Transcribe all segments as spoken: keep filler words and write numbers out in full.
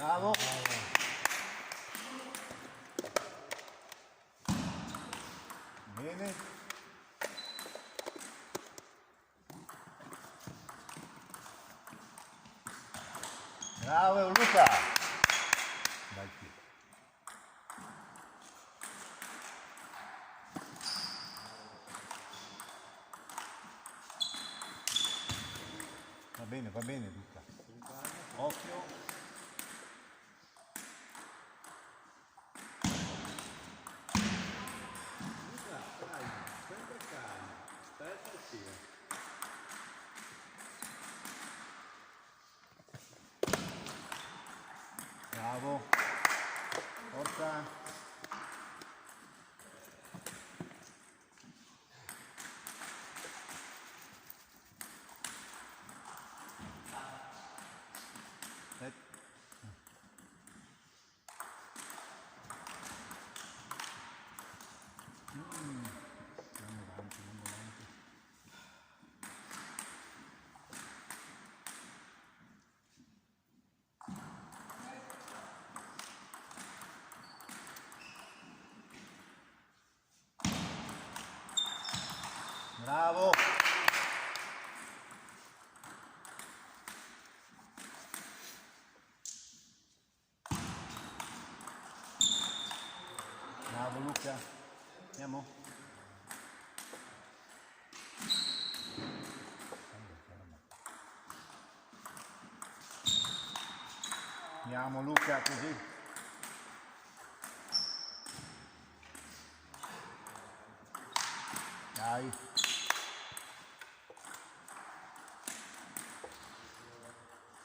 Bravo. Bene. Bravo, Luca. Dai, qui. Va bene, va bene, Luca. Occhio. Luca, calmo, sempre calmo. Aspetta e tira. Bravo. Forza. Eh. Mm. Andiamo avanti, andiamo avanti. Bravo. Bravo, Luca. Andiamo. Andiamo, Luca, così. Dai.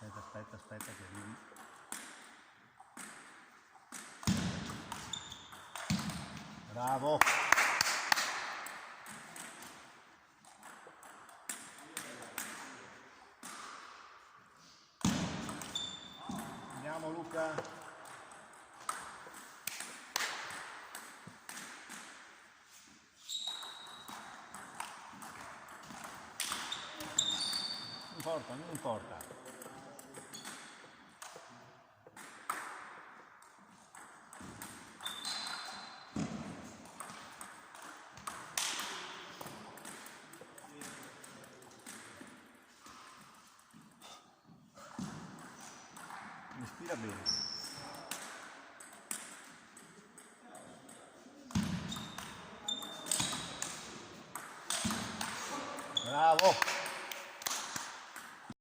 Aspetta, aspetta, aspetta che arrivi. Bravo. Andiamo, Luca. Non importa, non importa. Respira bene. Bravo.